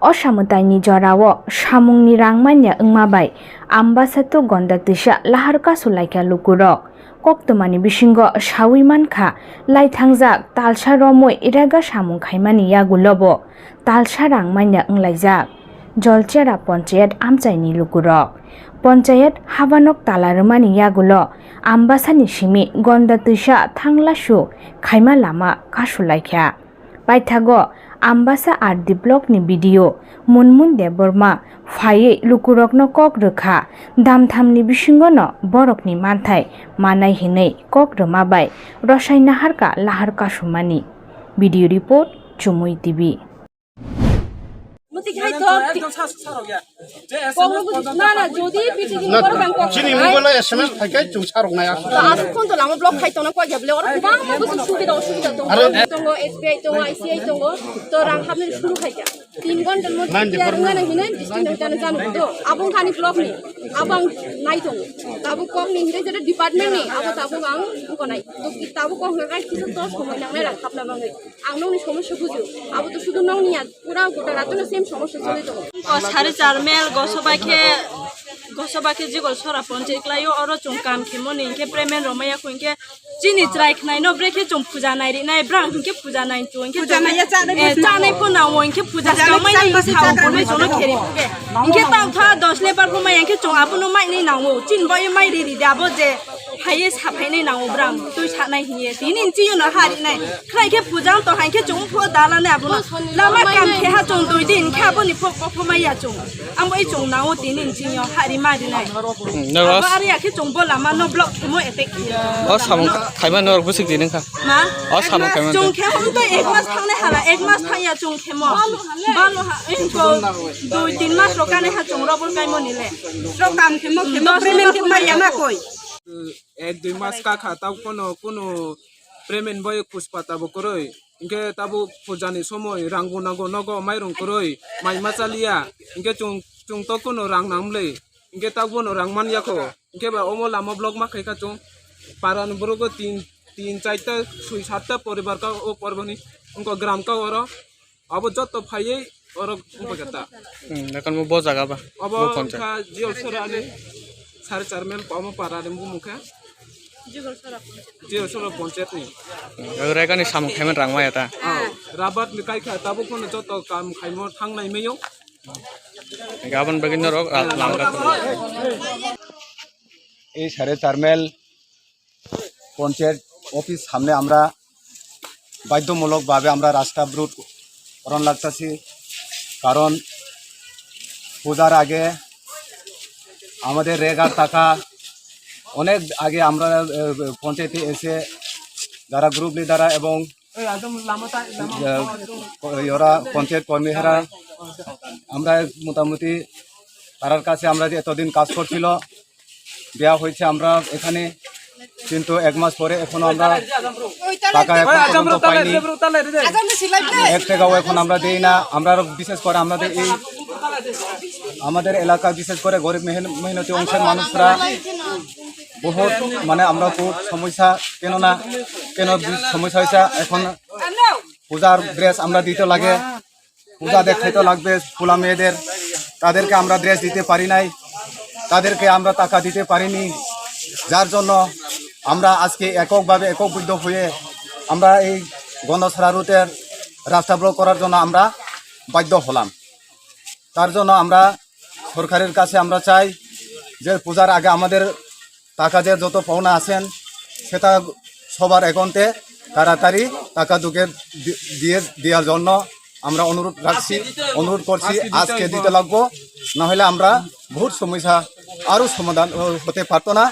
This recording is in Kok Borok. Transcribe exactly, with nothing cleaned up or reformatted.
O samwtaini jorao samungni rang manya wngma bai Ambasa to Gonda twisa lahar kasu laikha lukurok. Koktwmani bisingo sawi mankha, laithangjak talsa romwi rega samung khaimani yagulobo talsa rang manya wnglaijak Jolchera ponchayat amchaini lukurok. Ponchayat habanok tala rwmani yagulo Ambasani simi Gonda twisa thanglasu khaima lama kasu laikha. Paithago Ambasa R D block ni B D O Munmun Debbarma phaiwi lukurokno kok rwkha, damthamni bisingono borokni manthai manai hinwi kok rwma bai rwsai naharka lahar kasumani. B D O report, Chumui T V. Muti khai to. Kokno buji-, na, na, jodi P T G ni borok ang kok chini khai. Mobile S M S phai khe chwng sarok nai aswk. To aswk phone to lama block khai tongna kok ya bole, oro kwbangma buji subida osubida tongo. Aro tongo, S B I tongo, I C I tongo, to rang hapnani suru khai kha. Tin ghonta ni moddhe clear wngna hinwi district ni jano jano do. Abo wngkha ani block ni, abo ang nai tongo. Tabuk kok ni hinwi jeta department ni, abo tabuk ang wngkha nai. To tabuk kok hwnka khe kisa to somoi nangnai rang hapna bagwi. Ang nokni somosya bujio. Abo to sudu nokni ya, pura gota rajono same somosya choli tongo. O sari charmel gosoba khe, gosoba khe jigol sora ponche klaio, oro chwng kam khemoni hinkhe payment romaya kho hinkhe chini chwrai khnaino brekhe chwng puja nai rinai, brang hinkhe puja nai chwng hinkhe puja nai ya chanai eh, chanai pho nangmo hinkhe puja puja kamai nai nai sa chanai pho nai chwngno kheri phuke. Hinkhe tang tha dos lebar pho mai hinkhe chwng abono mai nai nango. Chin bai mai ri ri de abo je Phaiye saphainai nango brang, twi sanai hiye. Tini nchi yo no hari nai. Khlai khe puja to hai khe chung pho dala ne abono. Lama kam khe ha chung dui din khe aboni pho pho maya chung. Ambo i chung nango tini nchi yo hari ma di nai. Hmm, no, Abo Ros. Ari ya khe chung bo lama no block khe mo attack khe. O samung khaima no busik di nang kha. Ma? O samung khaima. Chung khe mo to ek mas thang ne hala, ek mas thang ya chung khe mo. Balo ha, in ko dui tin mas ro kane ha chung robol kai mo ni le. Ro kam khe mo khe mo payment khe ma ya na koi. Ek dui mas ka kha, tabo kono, kono payment bai kuspata bo kwrwi. Hinkhe tabo puja ni somoi rang bo nango, nogo mairung kwrwi, mai ma chaliya. Hinkhe chwng, chwng to kono rang nang mle. Hinkhe tabo no rang man ya kho. Hinkhe ba omo lama block ma khai kha chwng. Para ni borok o tin, tin, charta, soi, satta poribar ka o porbo ni. Wngkha gram ka oro. Abo joto phaiwi oro wngphaikha ta. Hmm, nakan mo bo jaga ba? Abo bo ponchayat. Wngkha Jiyol Sora ni sari chairman Pamo Para ni bumung kha. Jiyol Sora ponchayat ni. Hmm, rega ni samung khaimani rang maya ta. Ah, rabat ni kai kha tabuk phano joto kam khaimo thangnai mayo. Gabon bagwi norok, ah, lama ka. এই সারে চারমেল পঞ্চায়েত অফিস সামনে আমরা বাধ্যমূলকভাবে আমরা রাস্তা অবরোধ করণ লাগতেছি, কারণ পূজার আগে আমাদের রেগার টাকা অনেক আগে আমরা, এ, পঞ্চায়েতে এসে যারা গ্রুপ লিডাররা এবং, এ, ওরা পঞ্চায়েত কর্মীরা আমরা মোটামুটি তারার কাছে আমরা যে এতদিন কাজ করছিল, দেওয়া হয়েছে আমরা এখানে, কিন্তু এক মাস পরে এখনো আমরা টাকা এখন পর্যন্ত পাইনি, এক টাকাও এখন আমরা দেই না। আমরা আরো বিশেষ করে আমাদের এই, আমাদের এলাকা বিশেষ করে গরিব মেহন-, মেহনতি অংশের মানুষরা বহুত, মানে, আমরা খুব সমস্যা, কেননা কেন সমস্যা হয়েছে, এখন পূজার ড্রেস আমরা দিতে লাগে, পূজা দেখাইতে লাগবে পোলা মেয়েদের, তাদেরকে আমরা ড্রেস দিতে পারি নাই, তাদেরকে আমরা টাকা দিতে পারিনি, যার জন্য আমরা আজকে এককভাবে একত্রিত হয়ে আমরা এই গন্ধছড়া রুটের রাস্তা ব্লক করার জন্য আমরা বাধ্য হলাম। তার জন্য আমরা সরকারের কাছে আমরা চাই যে পূজার আগে আমাদের টাকা যে যত পাওনা আছেন সেটা সবার অ্যাকাউন্টে তাড়াতাড়ি টাকা ঢুকে দি-, দিয়ে দেওয়ার জন্য আমরা অনুরোধ রাখছি, অনুরোধ করছি, আজকে দিতে লাগবো, না হলে আমরা বহুত সমস্যা আরো সমাধান, ও, হতে পারতো না।